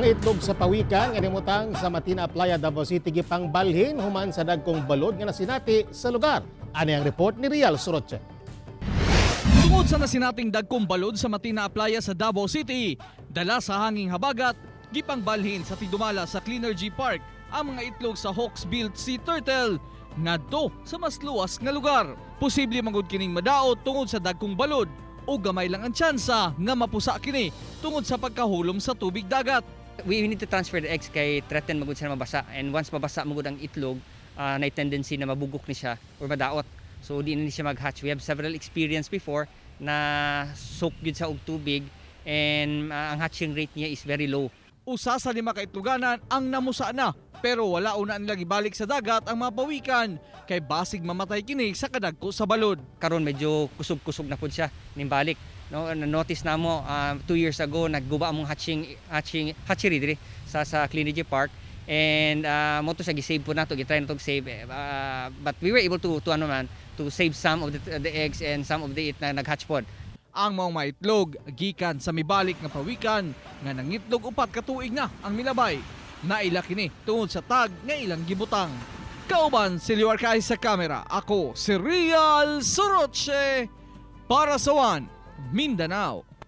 Mga itlog sa pawikan nga nimutang sa Matina Playa, Davao City, gipangbalhin human sa dagkong balod nga nasinati sa lugar. Ani ang report ni Rial Soroche. Tungod sa nasinating dagkong balod sa Matina Playa sa Davao City, dala sa hanging habagat, gipangbalhin sa tidumala sa Cleanergy Park ang mga itlog sa hawksbill sea turtle ngadto sa mas luwas nga lugar. Posible mangud kining madaot tungod sa dagkong balod o gamay lang ang tsansa nga mapusa kini tungod sa pagkahulom sa tubig dagat. We need to transfer the eggs kay threaten magud siya mabasa, and once mabasa magud ang itlog, na tendency na mabugok ni siya or madaot, so di na ni siya mag-hatch. We have several experience before na soak gyud sa og tubig and ang hatching rate niya is very low. Usa sa lima ka itluganan ang namusa na, pero wala una nila gibalik sa dagat ang mga pawikan kay basig mamatay kini sa kadagko sa balod. Karon medyo kusog-kusog na pud siya ning balik, no? Na notice namo 2 years ago, nagguba among hatching hatching hatchery diri sa Cleanergy Park and mo to siya gi-save po nato, gi-try nato save, but we were able to ano man, to save some of the eggs and some of the it na nag-hatch pod. Ang mga maitlog gikan sa mibalik nga pawikan nga nangitlog 4 ka tuig na ang milabay. Naila kini tungod sa tag nga ilang gibutang. Kauban si Leo Arcay sa kamera. Ako si Rial Soroche para sa One Mindanao.